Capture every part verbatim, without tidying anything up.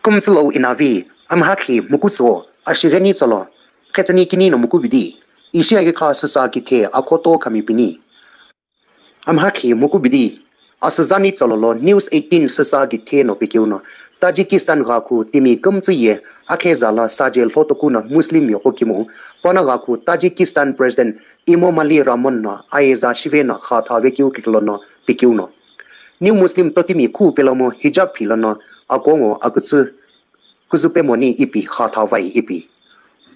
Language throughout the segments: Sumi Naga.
Kumtsulo inavi, amhakhi mukutsuo, ashigheni tsolo, khetoni kini no mukubidi, ishi agikha sisa kithe akhoto kami pini. Amhakhi mukubidi, asüzani tsololo News eighteen sisa kithe no pikeuno, Tajikistan ghaku timi kumtsu ye, akheza la saje lhotoku no Muslim yoko kimu, pana ghaku Tajikistan President Emomali Rahmon no ayeza shive no khatha vekeu kiklono pikeuno. New Muslim totimi khu pelomo hijab philono akongo akütsü küzüpemoni ipi khatha vai ipi.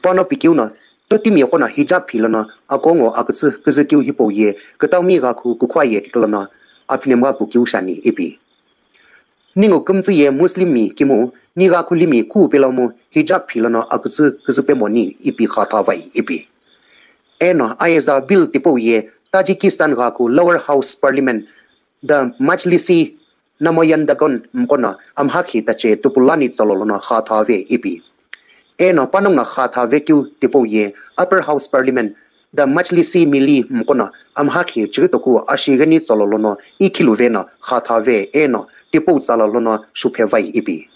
Pano pikeuno totimi yokona hijab philono akongo akütsü küzükeu hipau ye kütaumi ghaku kukhua ye kiklono aphinemgha pukeu shani ipi. Ningu kumtsu ye Muslim mi kimu ni ghaku limi khu pelomo hijab philono akütsü küzüpemoni ipi khatha vai ipi. Eno ayeza bill tipau ye Tajikistan ghaku Lower House Parliament the Majlisi Namoyandagon mkono amhakhi tache tupulani tsololono khathave ipi. Eno panongno khathave keu tipau ye Upper House Parliament the Majlisi Milli mkono amhakhi chiritoku ashigheni tsololono ikhiluveno khathave eno tipau tsalalono shuphevai ipi.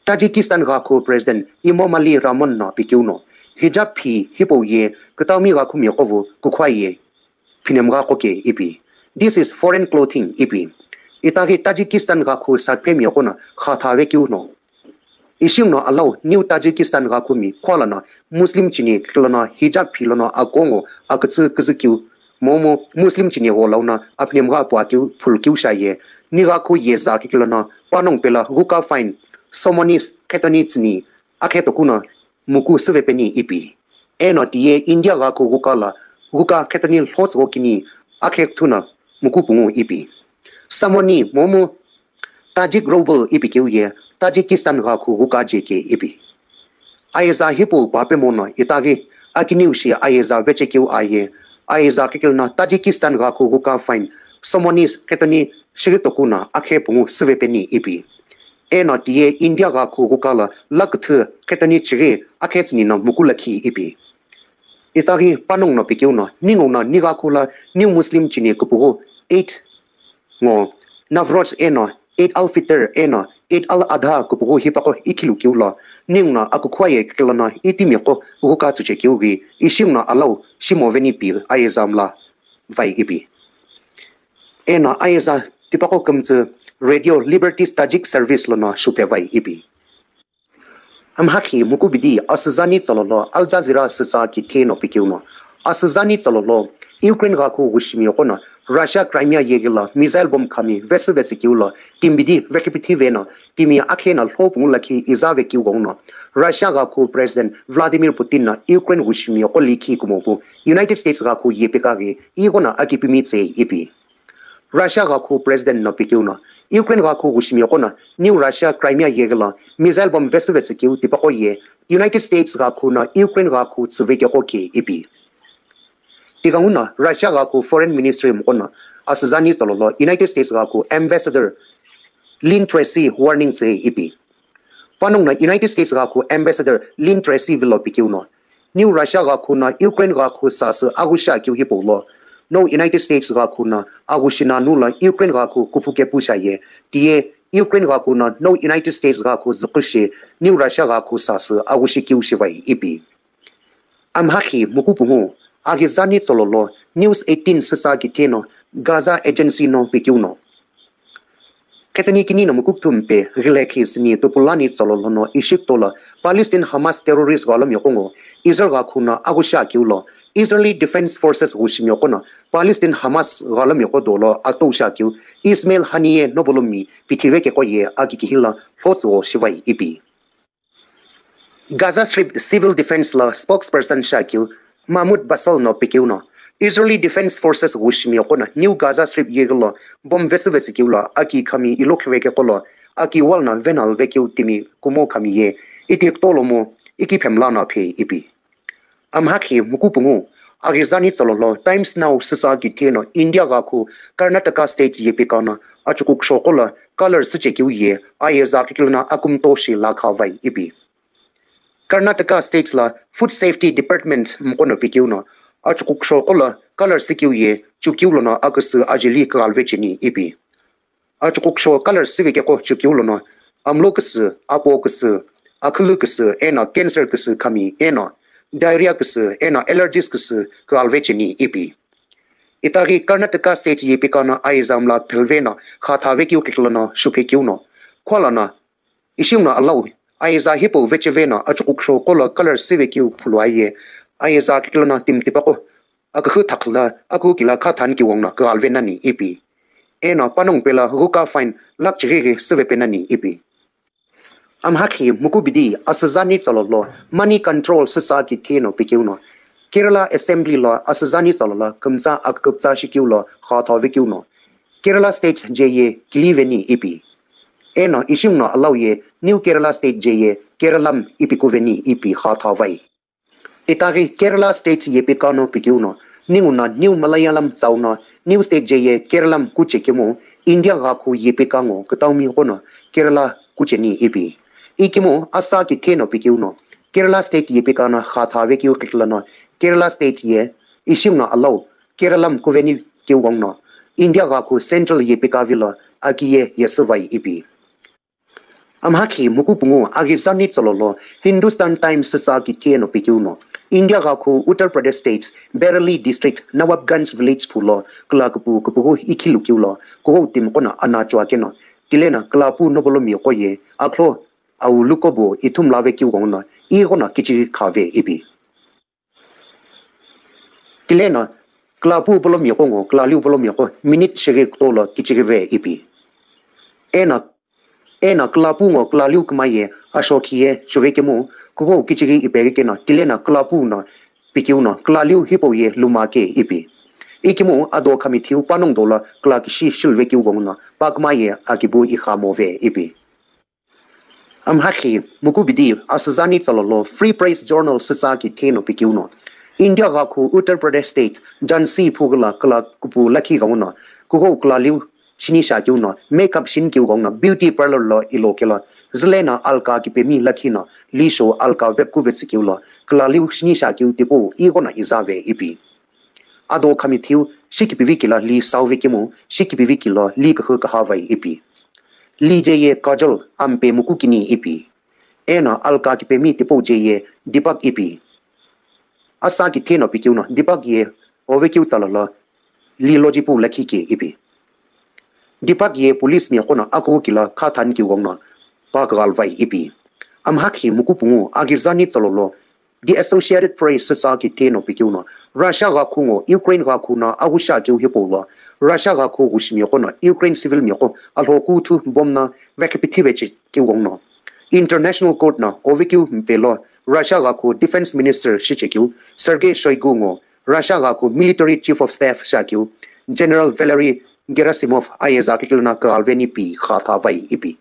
Tajikistan ghaku President Emomali Rahmon no pikeuno hijab phi hipau ye kütaumi ghaku miqovu kukhua ye phinemgha qoke ipi. This is foreign clothing ipi. Itaghi Tajikistan ghaku sakphemi yokona khathave keu no. Ishimno alau New Tajikistan ghaku mi khualana Muslim chini kilono hijab philono akongo akütsü küzükeu momu Muslim chini gholauno aphinemgha puakeu phulukeu shaye ni ghaku yeza kikilono panong pela ghuka fine somonis khetoni tsini akhe tokuno muku süvepeni ipi. Eno tiye India ghaku ghuka la ghuka khetoni lhotsügo kini akhe kthuna muku pungu ipi. Samoni momu Tajik Roble ipi keu ye Tajikistan ghaku ghuka jeke ipi. Ayeza hipau pape mono itaghi akiniu shi ayeza vechekeu aye ayeza kikilna Tajikistan ghaku ghuka fine somonis khetoni shighi tokuna akhe pungu süvepeni ipi. Eno tiye India ghaku ghuka la laküthü khetoni chighi akhe tsini no muku lakhi ipi. Itaghi panongno pikeuno ninguno ni ghaku la New Muslim chini kupughu eight ngo Navroz eno Eid al-Fitr eno Eid al-Adha kupughu hipaqo ikhilukeu lo ninguno akukhua ye kilono itimiqo ghuka tsuchekeu ghi ishimno alau shimoveni pi ayeza mla vai ipi. Eno ayeza tipaqo kumtsu Radio Liberty Tajik Service lono shuphevai ipi. Amhakhi mukubidi asüzani tsololo Al Jazeera sütsa kithe no pikeuno. Asüzani tsololo Ukraine ghaku ghushimi yokono Russia Crimea yeghi lo missile bomb khami vesü vetsükeu lo timbidi vekipithiveno timi akhe no lhopungu lakhi iza vekeu ghenguno Russia ghaku President Vladimir Putin no Ukraine ghushimi yoko likhi kumopu United States ghaku yepikaghi ighono akipimi tsei ipi. Russia ghakhu President no pikeu no, Ukraine ghakhu ghushimi yoqo no, New Russia Crimea yeghi lo missile bomb vesü vetsükeu tipaqo ye, United States ghakhu no Ukraine ghakhu tsüve keqo ke ipi. Tighenguno Russia ghakhu Foreign Ministry moqo no, asüzani tsolo lo United States ghakhu Ambassador Lynn Tracy warning tsüe ipi. Panongu no United States ghakhu Ambassador Lynn Tracy vilo pikeu no, New Russia ghakhu no Ukraine ghakhu sasü aghushi akeu hipau lo, no United States ghakhu no aghushi nanu lo Ukraine ghakhu kuphu kepu shiaye, tiye Ukraine ghakhu no no United States ghakhu züqhü shi New Russia ghakhu sasü aghushi keu shivai ipi. Amhakhi mukupungu, aghizani tsolo lo News eighteen süsa kitheno Gaza Agency no pikeu no, Khetoni kini no mukukthumpe ghilekhi sini tupulani tsolo lono ishi kutola Palestine Hamas terrorist ghalomiqo ngo Israel ghakhu no aghushi akeu lo Israeli Defense Forces ghushimi yoqo no Palestine Hamas ghalomiqo dolo atoushi akeu Ismail Haniyeh Nobolumi pithive keqo ye akikihi lo lhotsügho shivai ipi. Gaza Strip Civil Defense lo spokesperson shiakeu Mahmoud Basal no pikeu no, Israeli Defense Forces ghushimi yoqo no New Gaza Strip yeghi lo bomb vesü vetsükeu lo aki khami ilokhive keqo lo aki wall no venal vekeu timi kumo khami ye, iti kutolo mu iki phemla no phei ipi. Amhakhi mukupungu, aghizani tsolo lo Times Now süsa kitheno India ghakhu Karnataka State yepikana achukuksho qo lo color süchekeu ye, ayeza kikilna akumto shi lakha vai ipi. Karnataka State la Food Safety Department moqo no pikeu no, achukuksho qo lo color sükeu ye, chukeu lono aküsü ajeli kighalve cheni ipi. Achukuksho color süve keqo chukeu lono, Amlo küsü, apo küsü, akhülü küsü, eno cancer küsü khami, eno diarrhea küsü, eno allergies küsü kughalve cheni ipi. Itaghi Karnataka state yepikano aiza mla phelveno khathave keu kiklono shuphe keu no. Khwalana, ishiuno alau, aiza hipau vecheveno achukuksho kolo color sive keu phulu aye, aiza kiklono timtipaqo, akakhu thakla, aku kila khathan kiwongno kughalve nani ipi. Eno panong pela huka fine lakh chighi ghi sive penani ipi. Amhakhi mukubidi asüzani tsalolo money control süsa kitheno pikeuno. Kerala Assembly lo asüzani tsalolo kümtsa aküküptsa shikeulo khathave keuno. Kerala State jeye kiliveni ipi. Eno ishiuno alau ye New Kerala State jeye Keralam ipi kuveni ipi khathawai. Itaghi Kerala State yepikano pikeuno, ninguna New Malayalam tsauno, New State jeye Keralam kuchekemu, India ghakhu yepikango kitaumi kono Kerala kucheni ipi. Ikemu asa kitheno pikeuno, Kerala State yepikano khathave keu kiklano, Kerala State ye ishiuno alau, Keralam kuveni keu wongno, India ghakhu Central yepikavilo akiye yesüvai ipi. Amhakhi mukupungu aghizani tsololo Hindustan Times süsa kitheno pikeuno. India ghakhu Uttar Pradesh State, Bareilly District, Nawabganj Village phulo, kula kupu kupugu ikhilu kiulo, kughou timi kono anacho akeno. Tilena kulapu nobolo miqo ye, akhlo au lukobo ithumlave kiu gongno, ighono kichighi khave ipi. Tilena, kulapu polo miqo ngo, kulaliu polo miqo, minute shighi kutolo kichighi ve ipi. Ena, ena kulapu ngo, kulaliu kumaye, ashokhiye, shuvekemu, kugo kichighi ipeghi keno, tilena kulapu no, pikiu no, kulaliu hipau ye, lumake ipi. Ikimu, ado khamithiu, panong dola, kulakishi shilve kiu gongno, pakumaye, akibu ikhamove ipi. Amhakhi, mukubidi, asüzani tsololo, Free Press Journal süsa kitheno pikeuno. India ghakhu Uttar Pradesh State, Jhansi phugula kula kupu lakhi gauno, kugo kulaliu shini shakeuno, makeup shini keu gongno, beauty parlor lo ilo kelo, zilena alka kipemi lakhino, lisho alka vepku vetsikeulo, kulaliu shini shakeu tipo, ighono izave ipi. Ado khamithiu, shikipivi kilo li sauve kemu, shikipivi kilo li kuhu kahavai ipi. Li jeye Kajal ampe mukukini ipi. Eno alka kipemi tipau jeye Deepak ipi. Asa kitheno pikeuno Deepak ye ovekeu tsalolo li lojipu lakhike ipi. Deepak ye police miqono aku kilo khathan kiwongno pa kaghalvai ipi. Amhakhi mukupungu aghizani tsololo The Associated Press süsa kitheno pikeuno, Russia ghakhu ngo Ukraine ghakhu no aghusha keu hipaulo, Russia ghakhu ghushimiqo no Ukraine civil miqo alhokuthu bomb no vekipithiveche keu gongno. International Court no ovekeu mpelo Russia ghakhu Defense Minister shichekeu Sergei Shoigu ngo Russia ghakhu Military Chief of Staff shakeu General Valery Gerasimov ayeza kikilna kaghalveni pi khathavai ipi.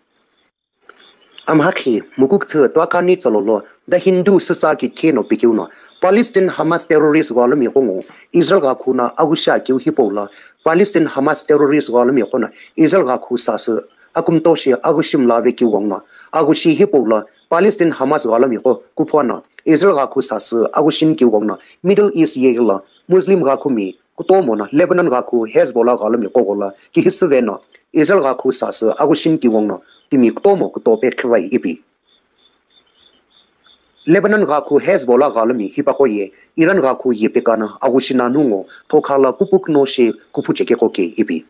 Amhakhi, mukukthü tuakani tsololo, The Hindu süsa kitheno pikeuno, Palestine Hamas terrorist ghalomiqo ngo, Israel ghakhu no aghusha keu hipaulo, Palestine Hamas terrorist ghalomiqo no, Israel ghakhu sasü, akumtoshi aghushimlave keu gongno, aghushi hipaulo, Palestine Hamas ghalomiqo, kuphono, Israel ghakhu sasü, aghushini keu gongno, Middle East yegilo, Muslim ghakhumi, kutomo no Lebanon ghakhu Hezbollah ghalomiqo ghola kihisüveno Israel ghakhu sasü aghushini kiwongno timi kutomo kutope khivai ipi. Lebanon ghakhu Hezbollah ghalomi hipaqo ye Iran ghakhu yepikano aghushina nungo thokhala kupukno shi kuphuchekeko ke ipi.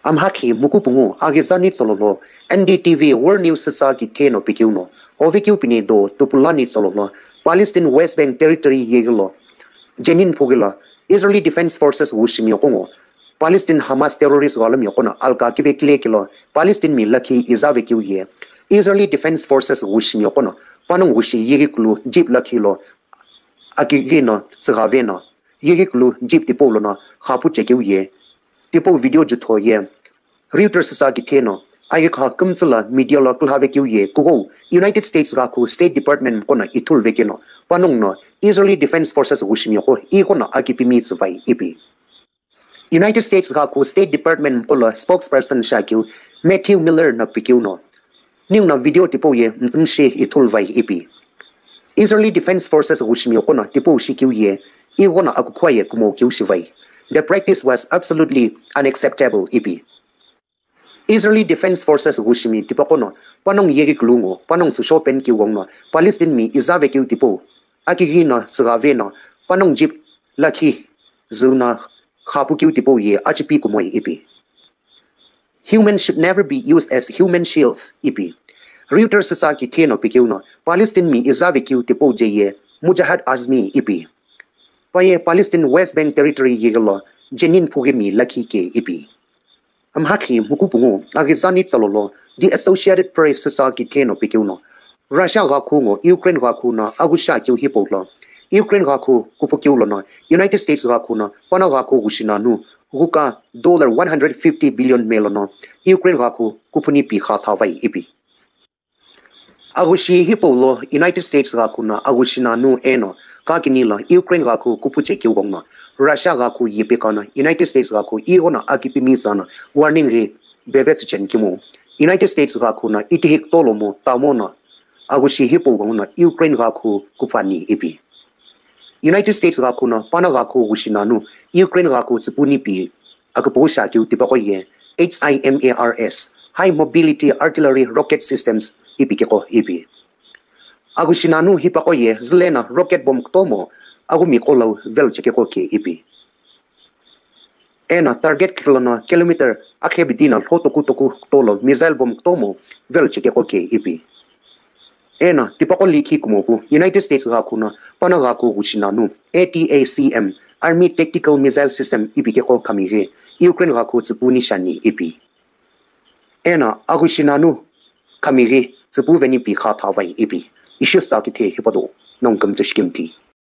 Amhakhi mukupungu aghizani tsololo N D T V World News süsa kitheno pikeuno, ovekeu pini do tupulani tsololo Palestine West Bank Territory yegilo Jenin phugila Israeli Defense Forces ghushimiqo ngo, Palestine Hamas terrorist ghalomiqo no alka kive kile kilo Palestine mi lakhi izave keu ye Israeli Defense Forces ghushimiqo no panongu ghushi yeghi kulu jeep lakhi lo akighi no tsüghave no yeghi kulu jeep tipau lono khapu chekeu ye tipau video jutho ye Reuters sa kitheno, ayeghi kha kümtsüla media lo külhavekeu ye kughou United States ghakhu State Department mqono ithulu vekeno, panonguno Israeli Defense Forces ghushimiqo ighono akipimi tsüvai ipi. United States ghakhu State Department mqolo spokesperson shiakeu Matthew Miller no pikeuno, ninguno video tipau ye mtsümshi ithulu vai ipi. Israeli Defense Forces ghushimiqo no tipau shikeu ye ighono akukhua ye kumo keu shivai. The practice was absolutely unacceptable ipi. Israeli Defense Forces ghushimi tipaqo no panongu yeghi kulungu panongu süsho pen keu ghenguno Palestine mi izave keu tipau akighi no süghave no panongu jeep lakhi züu no khapu keu tipau ye achipi kumoi ipi. Humans should never be used as human shields ipi. Reuters sa kithe no pikeu no Palestine mi izave keu tipau je ye Mujahid Azmi ipi. Paye Palestine West Bank Territory yeghi lo Jenin phughi mi lakhi ke ipi. Amhakhi mhukupungu aghizani tsalolo The Associated Press sa kithe no pikeu no Russia ghakhu ngo Ukraine ghakhu no aghusha keu hipau lo Ukraine ghakhu kuphu keu lono United States ghakhu no pana ghakhu ghushi nanu ghuka dollar one hundred fifty billion me lono Ukraine ghakhu kuphuni pi kha thavai ipi. Aghushi hipau lo United States ghakhu no aghushi nanu eno kakini lo Ukraine ghakhu kuphu che keu ghenguno Russia ghakhu yipika no United States ghakhu ighono akipimi sa no warning ghi bevetsü cheni kimu United States ghakhu no itihi kutolo mo tamo no aghushi hipau ghenguno Ukraine ghakhu kuphu ani ipi. United States ghakhu no pana ghakhu ghushi nanu Ukraine ghakhu tsüpuni pi akipau sha keu tipaqo ye HIMARS, High Mobility Artillery Rocket Systems ipi keqo ipi. Aghushi nanu hipaqo ye züle no rocket bomb kutomo aghumi qo lo velo chekeqo ke ipi. Eno target kikilo no kilometer akhe bidi no lho toku toku kutolo missile bomb kutomo velo chekeqo ke ipi. Eno tipaqo likhi kumopu United States ghakhu no pana ghakhu ghushi nanu ATACM Army Tactical Missile System ipi keqo khami ghi Ukraine ghakhu tsüpuni shani ipi. Eno aghushi nanu khami ghi tsüpu veni pi kha thavai ipi. Ishi sa kithe hipado nongu kümtsü shikimthi.